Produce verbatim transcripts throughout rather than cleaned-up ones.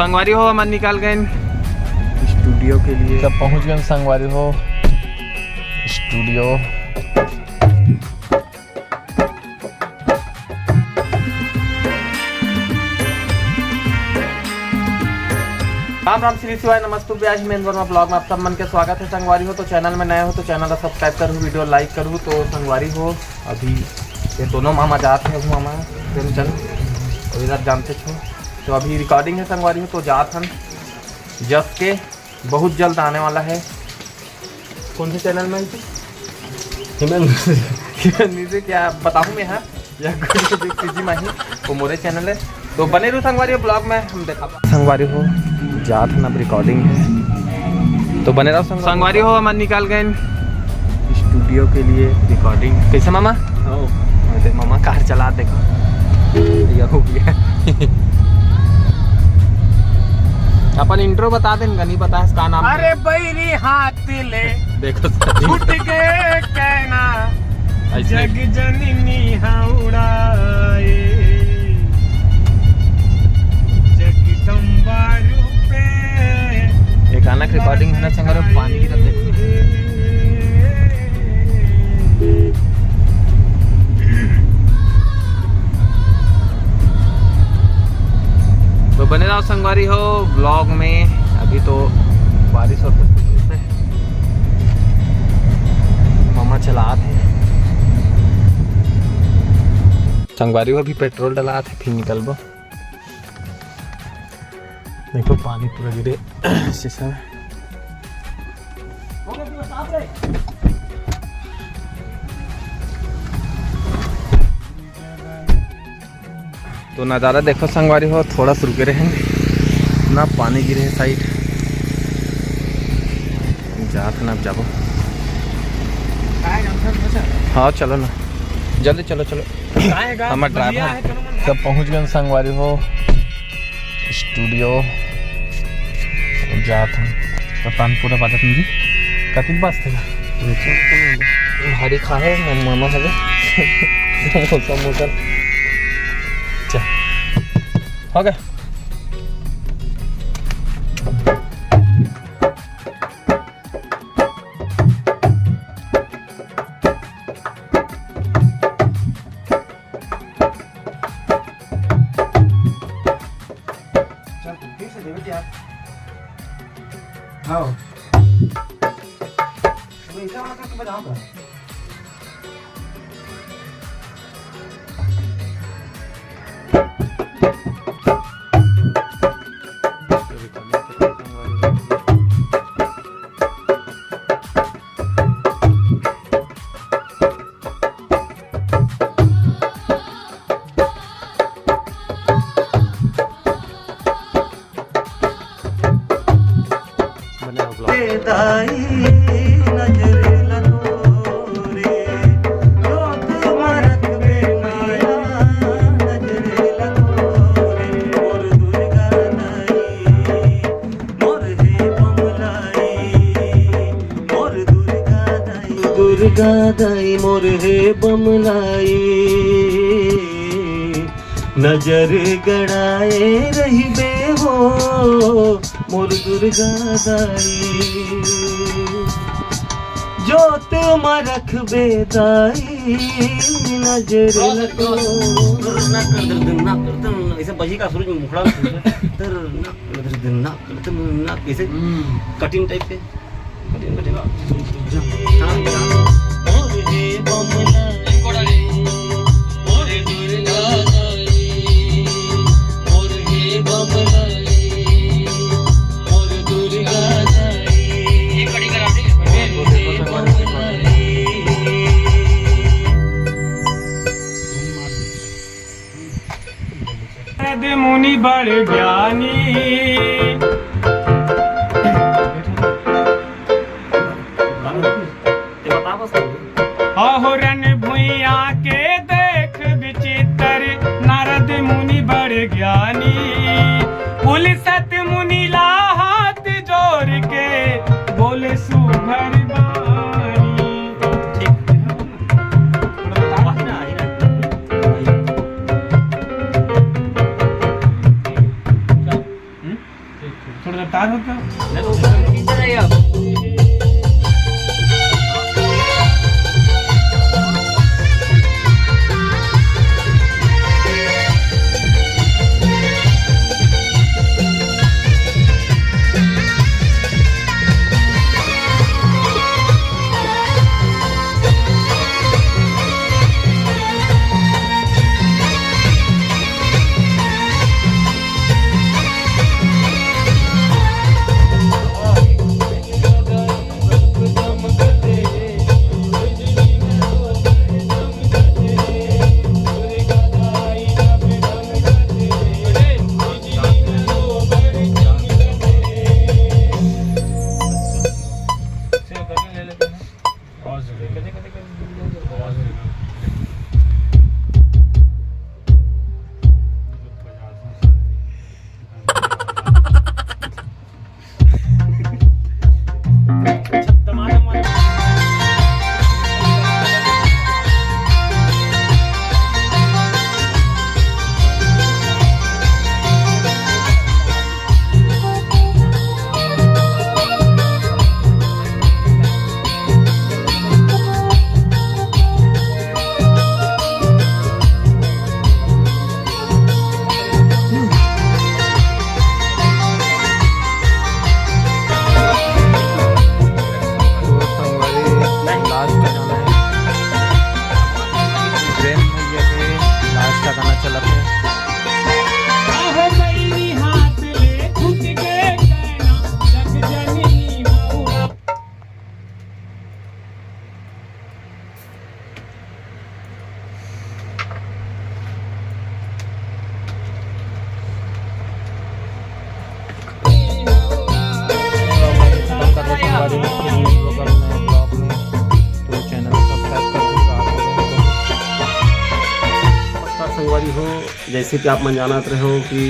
संगवारी हो, हमन निकल गए स्टूडियो के लिए। सब पहुंच गए संगवारी हो स्टूडियो। राम राम, श्री शिवाय, नमस्तुभ्यं, मैं वर्मा ब्लॉग में आप सब मन के स्वागत है। संगवारी हो तो चैनल में नए हो तो चैनल ला सब्सक्राइब करू, वीडियो लाइक करू। तो संगवारी हो, अभी ये दोनों मामा जात है, वो मामा प्रेमचंद, और इधर जानते छो। तो अभी रिकॉर्डिंग है संगवारी हो, तो जात हन जस के बहुत जल्द आने वाला है। कौन से चैनल में? हिमेंद्र से। हिमेंद्र से क्या बताऊँ मैं? हाँ, या कुछ भी सीजी माही, वो मोरे चैनल है, तो बने रहो संगवारी हो ब्लॉग में, हम देखा। संगवारी हो, जात हन, अब रिकॉर्डिंग है, तो बने रहो संगवारी। संगवारी हो, हमन निकल गए स्टूडियो के लिए रिकॉर्डिंग। कैसे मामा? ओ। अरे मामा कार चला देखो, ये हो गया। अपन इंट्रो बता देन, नहीं पता है इसका नाम। अरे बैरी हाथ ले देखो सर। छूट गए कहना, ऐसे। जग जननी हावड़ा ए, जगदम्बा रूपे। ये गाना के रिकॉर्डिंग है ना संगवारी, पानी की तरफ देखो। तो बने रहो संगवारी हो ब्लॉग में। अभी तो बारिश होत हे, मामा चलात हे। संगवारी हो, अभी पेट्रोल डलात हे, फिर निकलबो। देखो पानी पूरा गिरे शीशा में। तो नज़ारा देखो संगवारी हो, थोड़ा सा रुके रहे, ना पानी गिरे हे साइड। जात ना, अब जाबो। हाँ, चलो ना, जल्दी चलो, चलो। हमार ड्राइवर सब पहुँच गए संगवारी हो स्टूडियो। जात हन। तो पान पूरा बाजत नहीं। कतिक बाजथे ना? भारी खा है, मामा हवे। समोसा, समोसा। चल। हो गया। चल, फिर से देवे यार। हाँ। तो ऐसा वाला करके बजाओ तो। बने रहो vlog। दाई नजर लगोरे, लोक मरक बेनाया नजर लगोरे, मोर दुर्गा दाई, मोर हे बमलाई, मोर दुर्गा दाई, दुर्गा दाई, मोर हे बमलाई। नजर गड़ाए रहिबे हो मोर दुर्गा दाई, जोत म रखबे दाई नजर लगो। ना कर दर दन, ना कर दन, ऐसे बजी का सूरज मुखड़ा में सूरज। तर ना कर दर दन, ना कर दन, ना, ऐसे हम्म। कटिंग टाइप के। नारद मुनि बड़ ज्ञानी। अहो रन भुइयां के देख विचित्र, नारद मुनि बड़ ज्ञानी। पुलिसत मुनि ला हाथ जोर के, बोले सुभर बानी। ठीक। थोड़ा बताओ ना, आई ना। हम्म? रफ्तार होता। तो संगवारी, लास्ट गाना है प्रेम भैया के, लास्ट गाना चलत है। खत्म कर रहे संगवारी, फिर मिल रहे कल नए ब्लॉग में। तो चैनल को सब्सक्राइब कर दीजिए। नमस्कार संगवारी हो, जैसे कि आप मन जानत रहे हो कि,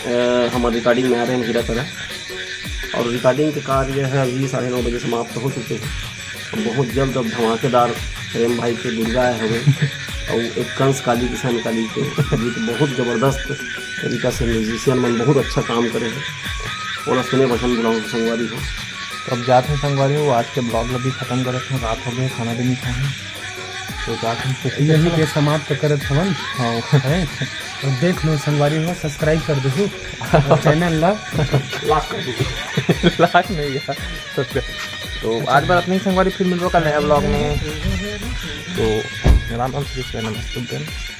अ, हमर रिकॉर्डिंग में आ रहे हैं हीरा करा, और रिकॉर्डिंग के कार्य है अभी साढ़े नौ बजे समाप्त हो चुके हैं। बहुत जल्द अब धमाकेदार प्रेम भाई के दुर्गा आए हवे और एक कंस काली किसान काली के गीत बहुत जबरदस्त तरीका से म्यूजिशियन मन बहुत अच्छा काम करे हैं। ओला सुने बसन बुलाऊं संगवारी हो। तो अब जात हैं संगवारी हो, आज के ब्लॉग ला भी खत्म करत हैं, रात हो गए, खाना भी नहीं खाए हैं, तो जात हैं। यही के समाप्त करत हवन। हाँ। हैं? तो देख लो संगवारी हो, सब्सक्राइब कर दो और चैनल ला लाख कर दो। लाख नहीं यार, सब्सक्राइब। तो आज बार इतना ही संगवारी, फिर मिलबो कल नया ब्लॉग में। तो राम राम, श्री कृष्ण, नमस्ते।